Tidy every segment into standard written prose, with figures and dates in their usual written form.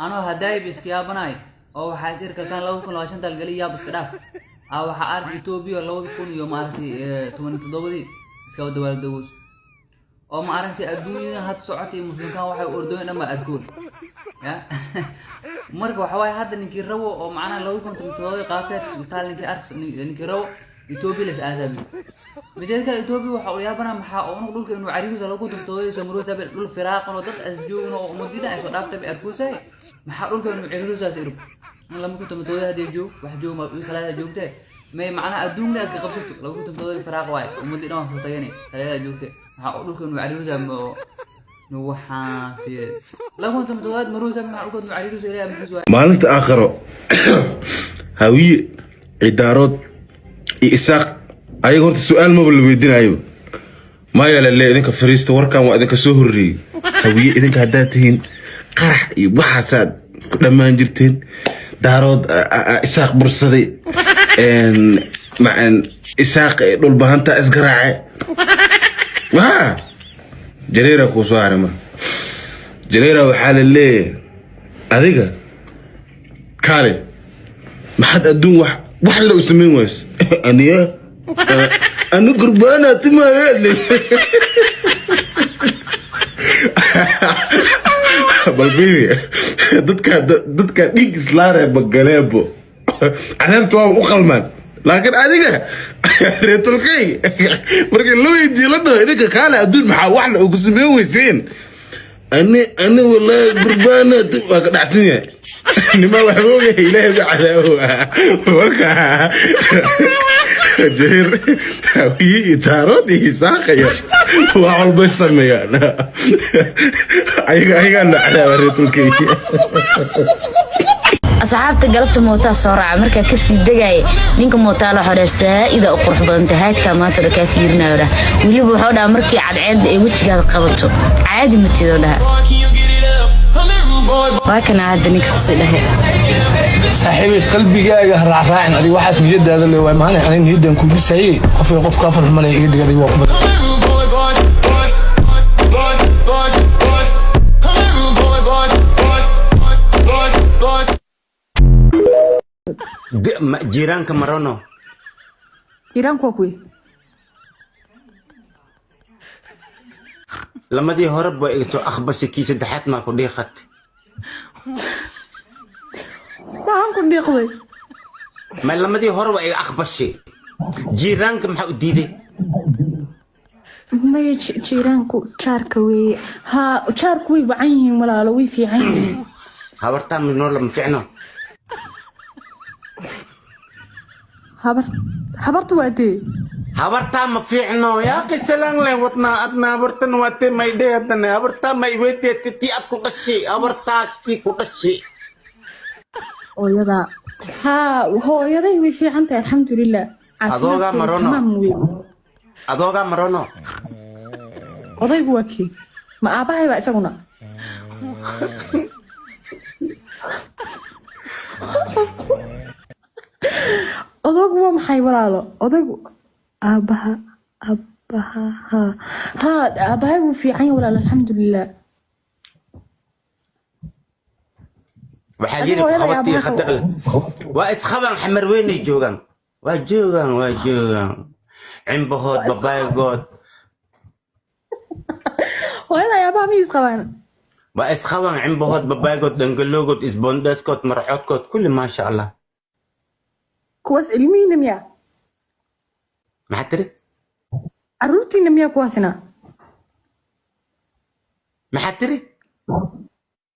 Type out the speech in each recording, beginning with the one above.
Anoo hadaayib iska yaabanaay oo waxaa is irkalkaan 2025 talgeli yaab iska dhaaf. Aa waxaa arkay Ethiopia 2000 iyo maaragtay 17-dii iska dabaaldegos. Oo ma aragtay adduunyada had socotay, muslimkaan waxay ordooyin dhan baa arkoon. Ya marka waxa waaye hadda ninkii rabo oo macnaha 2017 qaabkeed isbitaal ninkii ark, ninkii rabo Ethiopia las aasaabi. Mideed kale Ethiopia waxa uu yaabanaa maxaa oo unug dhulka inuu cariiriisa 2017 soo maroosaa, dhul firaaqan oo dad as joogin oo ummadida ay soo dhaaftay bay arkoosay, maxaa dhulka inuu cariiriisaas irug in 2017 haddii joog wax joog ma kala joogtee may macnaha adduunka iska qabsato 2017 firaaq waaye, ummadii dhan waa soo tagane taleeda joogtee, maxaa oo dhulka inuu cariiriisaa waxaan fiir 2017 maroosaa, maxaa dhulka inuu cariiriisa ilaahay amarkiisa waaye. Maalinta aakhiro Hawiye, Cidaarood iyo Isaaq ayaga horta su-aal maba la weydiinayo. Maya lale, idinka fariista, warkan waa idinka soo horreeyey. Hawiye idinka haddaad tihiin qarax iyo waxaasaad ku dhammaan jirteen. Daarood Isaaq bursaday, Isaaq dhulbahanta isgaraace waa Jareera kuu soo haray. Marka Jareera waxaa la leeyahay, adiga kaale, maxaad adduun wax la u samayn wayso? Aniya ani gurbaana timaaya. Bal fiiri dadka dhiig islaare bagaleebo cadaabta waa u qalmaan, laakiin adiga reetulkay markii la weydiiyo la dhaho, idinka kaale, adduun maxaa wax la ugu samayn weyseen? Ani wallahi gurbaana waa ka dhacsan yahay. Nima waxba ogahay, ilaahay ba cadaabo. Marka Jareer, Hawiye iyo Daarood iyo Isaaqaya wax walbay sameeyaan, ayagaa la cadaaba reetulkay. Asxaabta, galabta mootaa soo raaca. Markaa kasii degaaya, ninka mootaala waxuu dhaha, "Saa'ida u qurux badanta, haadkaa maanta dha kaa fiirinayo," dhaha. Weliba wuxuu dhaha, "Markii cadceedda ay wejigaada qabato, caadi matidoo," dhaha. Waa kana hadda ninka sasi dhahe. Saaxiibay, qalbigaaga ha raacraacin. Adiga waxaas niyadaada le waay maane, aniga niyaddan ku dhisayay. Qofka qofka afar xumanaya iga dig, adiga waa ku badan. Jiiraanka marono. Jiiraanku waa kuwee? Lamadii hore ba iga soo aqbashay, kii saddexaad maa ku dhiiqat. Maxaan ku dhiiqday? Ma lamadii hore waa iga aqbashay, jiiraanka maxaa u diiday? Maya, jiiraanku jaarka weeye. Haa, jaarku way wacan yihiin walaalo, way fiican yihiin. Habartaa minoo lama ficno. Habar habartu waa dee. Habartaa ma fiicno yaa qisalaan leh wadnaa adna habartan waa tee maydhe haddana habartaa ma iweydeete tii ad ku dhashay, habartaa tii ku dhashay. Hooyadaa? Haa, hooyaday way fiican tahay, alxamdulilah. Adoogaa Caafimaadkeeda marono. Tamaam wey. Adoogaa marono. Odaygu waa kii? Ma aabahay baa isaguna? Odaygu waa maxay walaalo? Odaygu aabaha, aabaha? Haa haa, aabahay wuu fiican yahay walaalo, alxamdulilah. Waxaa Adiga yiri hooyada iyo qabatii aabaha khadar waa isqaban, xamar weynay joogaan, waa joogaan, waa joogaan cimbahood Waa isqaban. Babaygood. Hooyada iyo aabaha miyay isqabaan? Waa isqaban, cimbahood, babaygood, dhangaloogood, isboondheeskood, marcoodkood, kulli maasha Allah. Kuwaas ilmihiina miyaa? Maxaa tiri? Caruurtiina miyaa kuwaasina? Maxaa tiri?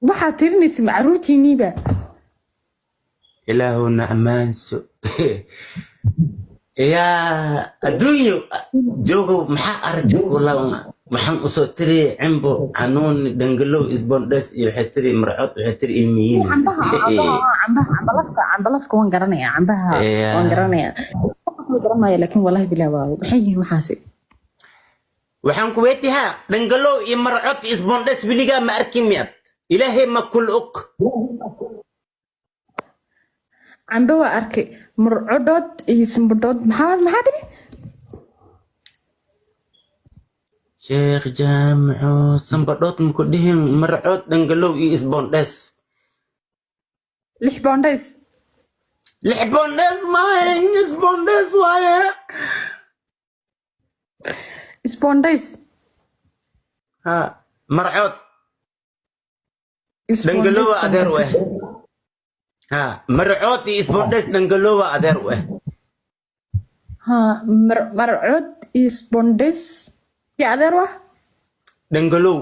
Waxaad tirinaysa ma caruurtiiniiba? Ilaahuna ammaanso yaa adduunyo joogow, maxaa aragti kula maxaan usoo tiri cimbo, canuuni, dhangalow, isboondhees iyo waxay tiri marcood, waxay tiri ilmihiin. Cambaha, cambaha, cambaha, cambalafka, cambalafka waan garanayaa, cambaha waan garanayaa. Waxa kale garan maayo, laakiin wallahi bilaa waa maxay yihiin waxaasi? Waxaan ku weydiihaa, dhangalow iyo marcod iyo isboondhees weligaa ma arkin miyaad? Ilaahay ma kul og. Cambe waa arkay, murcodhood iyo simbadhood. Maxaa tiri? Sheekh Jaamaco, sambadhood maku dhihin, marcood, dhangalow iyo isboondhees. Lix boondays. Lix bondes maahan, isbondes waaye. Isboondays. Ha, marcood. Dhangaloowa adeer u eh. Ha, marcood iyo isbondes dhangaloowa adeer u eh. Ha, marcood iyo isboondays yaa adeer wah. Dhangalow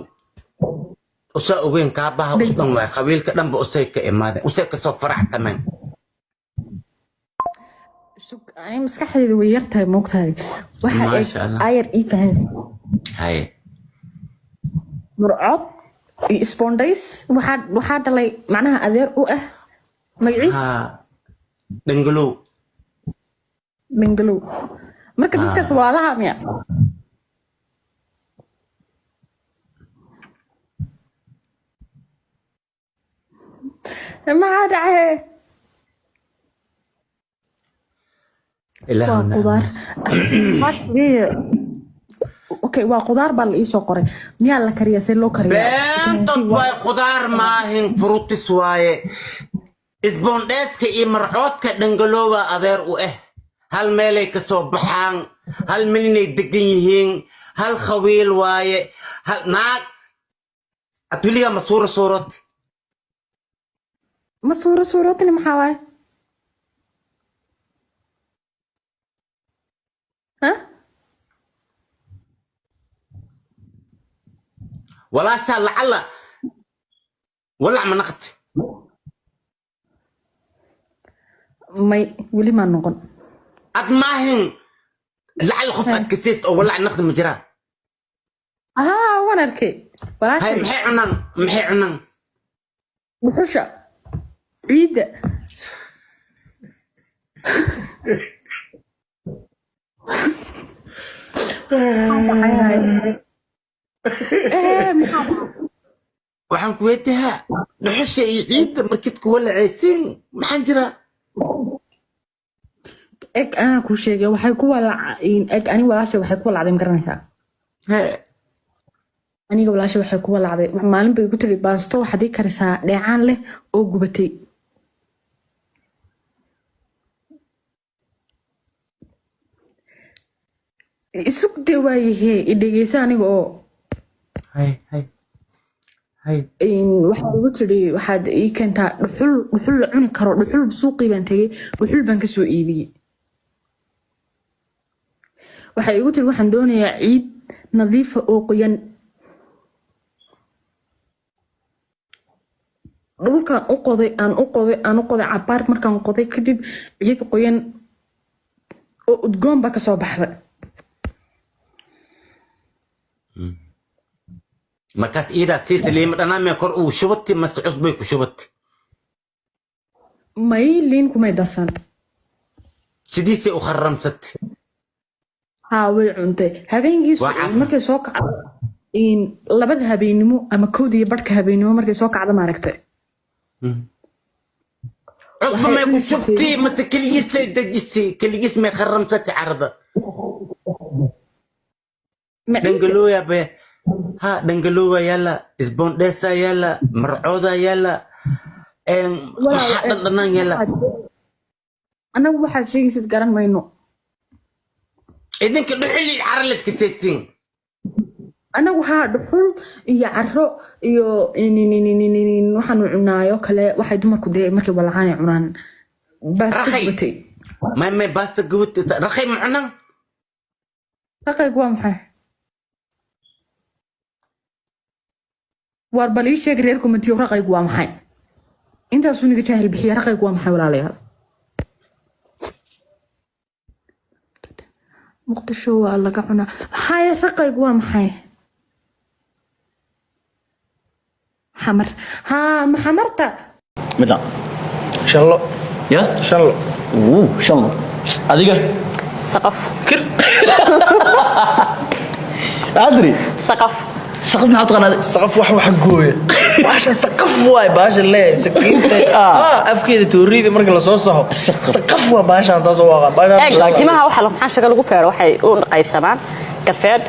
usaa ogeyn, kaabaha us dhan waay, qabiilka dhanba usay ka imaadeen, usay kasoo faractameen. Ani maskaxdayda way yartahay, moogtahay, waxa eg. Maasha Allah. Ayar ii fahansan. Haye. Murcod iyo isboondays waxaa dhalay, macnaha adeer u ah, magaciis? Ha, dhangalow. Dhangalow. Marka dadkaas walaalaha miya? Maxaa dhacay? Waa Ilaahuna. Qudaar. Okay, waa qudaar baa la iisoo qoray. Miyaa la kariyaa? See loo kariyaa? Beentod waay, qudaar maahin, frutis waaye. Isboondheeska iyo marcoodka dhangaloowa adeer u ah. Hal meelay ka soo baxaan, hal melinay degan yihiin, hal khawiil waaye, hal naag. Ad weligaa ma suura suurad? Ma suuro suurotini? Maxaa waaye? Ha. Walaashaa lacalla walac ma naqati? May, weli maa noqon. Ad maahin, lacalla qof aad kasayst oo walac naqdi ma jiraa? Ahaa, waan arkay. Hay. Walaashay. Maxay cunaan? Maxay cunaan? Dhuxusha, ciidda. Maxaa dhacay? Waxaan ku weydiihaa, dhuxusha iyo ciidda markid kuwa lacaysiin, maxaan jiraa? Eg, anaa kuu sheegay waxay ku walaac. Eg, ani walaashay waxay ku walacday, ma garanaysaa? Hee. Aniga walaashay waxay ku walacday, maalin bay igu tiri, baasto waxaad ii karisaa dheecaan leh oo gubatay. Isug dee, waayahee, i dhegeysa aniga oo Hay, hay, hay. Waxaad igu tiri, waxaad ii keentaa dhuxul, dhuxul la cuni karo, dhuxul. Suuqii baan tegey, dhuxul baan kasoo iibiyey. Waxay igu tiri, waxaan doonayaa ciid nadiifa oo qoyan. Dhulkaan u qoday, aan u qoday, aan u qoday cabaar. Markaan qoday kadib, ciid qoyan oo udgoon baa kasoo baxday. Markaas iidaa siisa liima dhanaamee kor uu shubati mase cusbay ku shubati? May, liin kumay darsan. Sidiisay u kharamsatay? Haa, way cuntay habeenkii. Waa caafimaad. Markay soo kacdo 2da habeenimo ama 1da iyo barhka habeenimo markay soo kacdo, maaragtay. Cusba Waxay may ku cuni jirtay. shubtay mase keligiisay dejisay, keligiis may kharamsatay carada? Ma ciidda. Dhangalooya be, ha, dhangaloowa yaala, isboondheesa yaala, marcooda yaala, Walaal, maxaa dhandhanaan yaala. Annagu waxaad sheegaysid garan mayno. Idinka dhuxuli caraled kasaysiin. Annagu haa, dhuxul iyo caro iyo waxaanu cunaayo kale, waxay dumarku dee markay walacaan ay cunaan, baasto Rakhay. gubatay. May baasta gubad, rakhay ma cunaan? Raqaygu waa maxay? Waar bal ii sheeg, reer komitiyo, raqaygu waa maxay? Intaasuu niga jaahil bixiya. Raqaygu waa maxay, walaalayaal? Muqdisho waa laga cunaa. Maxay raqaygu waa maxay? Xamar haa, ma xamarta? Mida? Shanlo. Ya. Shanlo. Uu shanlo. Adiga? Saqaf. Kir adri. Saqaf. Saqaf maxaa taqaanaa? Saqaf wax gooya. Bahashan saqaf waay, bahashan leeyahay sakiinta. Afkeeda tooriyada marka la soo saxo. Saqaf. Saqaf waa bahashan, taas oo waaqa. Eeg, timaha waxa maxaa shaga lagu feero, waxay u qaybsamaan garfeedh.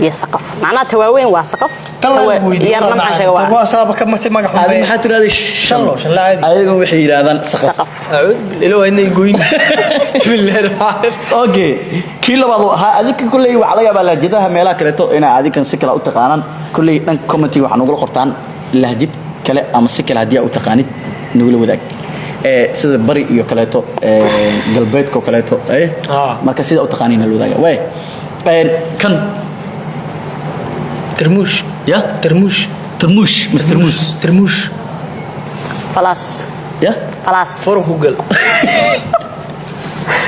Iyo saqaf, macnaha tawaaweyn waa saqaf. Tan la weydiin. Yarna maxaa sheega waa waa sabab ka martay magac Adi xumee. maxaa tiraahday? Shanlo, shanlo caadi. Ayaga waxay yidhaahdaan saqaf. Saqaf. Acuud ilo waa inay goyn. Bismillaahi rahmaani. Okay, kii labaad uu ahaa. Adinka kolley waxaa laga yaabaa lahjadaha meelaha kaleeto inay adinkan si kale u taqaanaan. Kolley dhanka commentiga waxaa nagula qortaan lahjid kale ama si kale haddii aa u taqaanid, nagula wadaag, ee sida bari iyo kaleeto, ee galbeedka oo kaleeto, ee marka sida u taqaaniin nala wadaaga. Waay, kan? Tarmuush. Ya? Tarmuush. Tarmuush mas tarmuus? Tarmuush. Falaas. Ya? Falaas. Furo ku gal.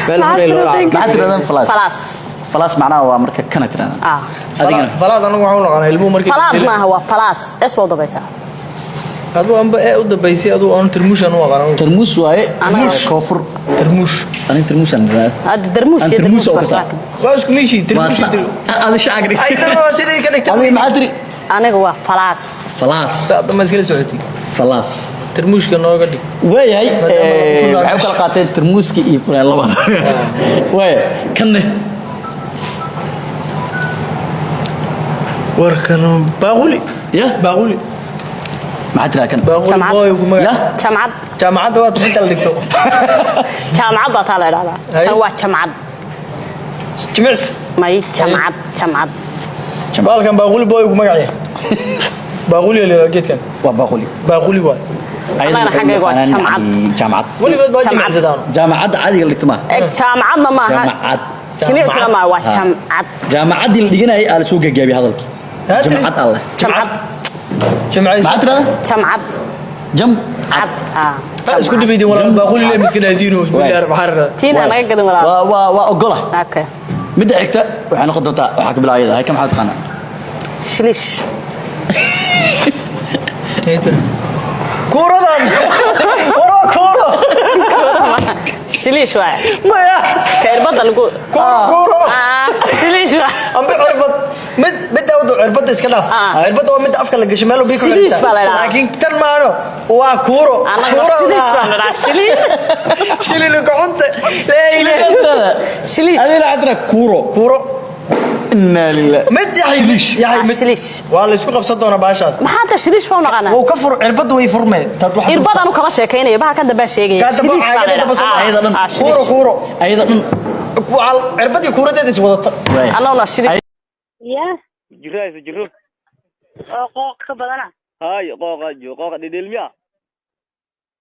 Meel hore loo raaco. Maxaa tirahdaan? Falaas? Falaas. Falaas macnaha waa marka kana tirahdaan? Ah. Adigana? Falaad anagu waxaan u naqaanaa ilmuhu markii Falaad maaha, waa falaas, es waa dabaysaa. Aduu anba ee u dambaysay, aduu aan tarmuush aan u aqaano. Tarmuus waaye. Anaga- Koonfur. Tarmuush. Anig tarmuusaan yidhahdaa. Hadda darmuush Aan iyo tarmuus darmuus oo waa kasaa. Waa isku meeshii tarmuush. Adi shacag dhig. Ay, tan waa sidii ka dhigtay. Adiga maxaa tiri? Aniga waa falaas. Falaas. Saad ma iskala socotay? Falaas. Tarmuushka nooga dhig. Waayahay. Maadaama waxay u kala qaateen tarmuuski iyo fulaan labada. Waaya, kanne? Warkan baaquli. Ya? Baaquli. Maxaa tiraa kan? Baaquli. Jamcad. Boy ku magac. Ya? Jamcad. Jaamacadda waa inta la dhigto. Jaamacad baa taa la idhahdaa. Hay. Tan waa jamcad. Jimicsi. May, jamcad, jamcad. Baalkan baaquli boy ku magac yahay. Baaquli la yidhahdaa geedkan. Waa baaquli. Baaquli waay. Ayadana Anagana waxay u xaggayga waa yaqaanaan jamcad. yacni jaamacad. Weligood baa Jamcad. jimicsadaan. Jaamacadda caadiga la dhigto maaha. Eg, jaamacadna maaha. Jaamacad. Jimicsina maaha, waa Ha. jamcad. Jaamacaddii la dhiganayay aa la soo gagaabiyey hadalkii. Haa, tiri. Jamcad alle. Jamcad. Jimcayso. Maxaa tirahdaa? Jamcad. Jam. Cad ah. Ha isku dhibaydin walaal, baaquli le miska naadiino. Bismillaahi rahmaani rahiim. Tiina naga gadin walaal. Waa ogola. Okay. Midda xigta waxay noqon doontaa, waxaa ka bilaabaya hay. Ka maxaa taqaanaa? Shilish. Kuuradan. Waro kuuro. Shilish waay. Maya. Ka irbada lagu Kuuro kuuro. Ah, shilish waay. Amba cirbad mid midda wadu cirbada iska dhaaf. Cirbada waa midda afka la gasho meel bii ku Shilish xirta. baa la yidhahdaa. Laakiin tan maano waa kuuro. Anaga Kuuro shilish baa la dhahaa, shilish. Shilin gacanta. Laa ilaaha. Shilish. Adiga lacag tira kuuro. Kuuro. Inna lillahi. Mid yahay yahay Ah, mid. shilish. Waa la isku qabsan doonaa baashaas. Maxaa ta shilish baa u naqaanaa? Wuu ka fur cirbada way furmee. Tad waxa Irbad anu kama sheekaynaya, baha kan dambaa sheegaya. Ka damba Shilish baa la caagada damba soo dhahaa. Ayada dhan. Ah, Kuuro shilish. kuuro. Ayada dhan. Waxaa cirbadii kuuradeeda is wadata. Waaya. Annaguna shilish. Ya. Jirayso jiro. Oo qooq ka badana. Hay, qooqa jo qooqa dhidhil miya?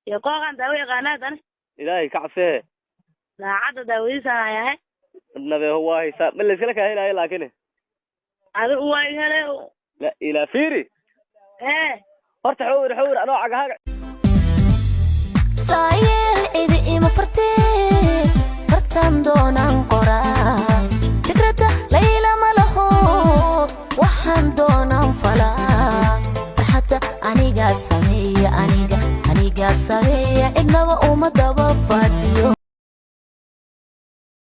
Iyo qooqan daawo yaqaanaa tani. Ilaahay ka cabsee. Daacadda daawadiisaan hayahay. Nabe waa haysaa ma layskala kaa helaayo laakiin Adigu waa i hele. La ilaa fiiri. Ee. Horta xawir xawir anoo cagahaaga. Saayeel cidi ima fartee, fartaan doonaan qoraa, fikradda layla ma laho, waxaan doonaan falaa, farxadda anigaa sameeya, aniga anigaa sameeya, cidnaba uma daba.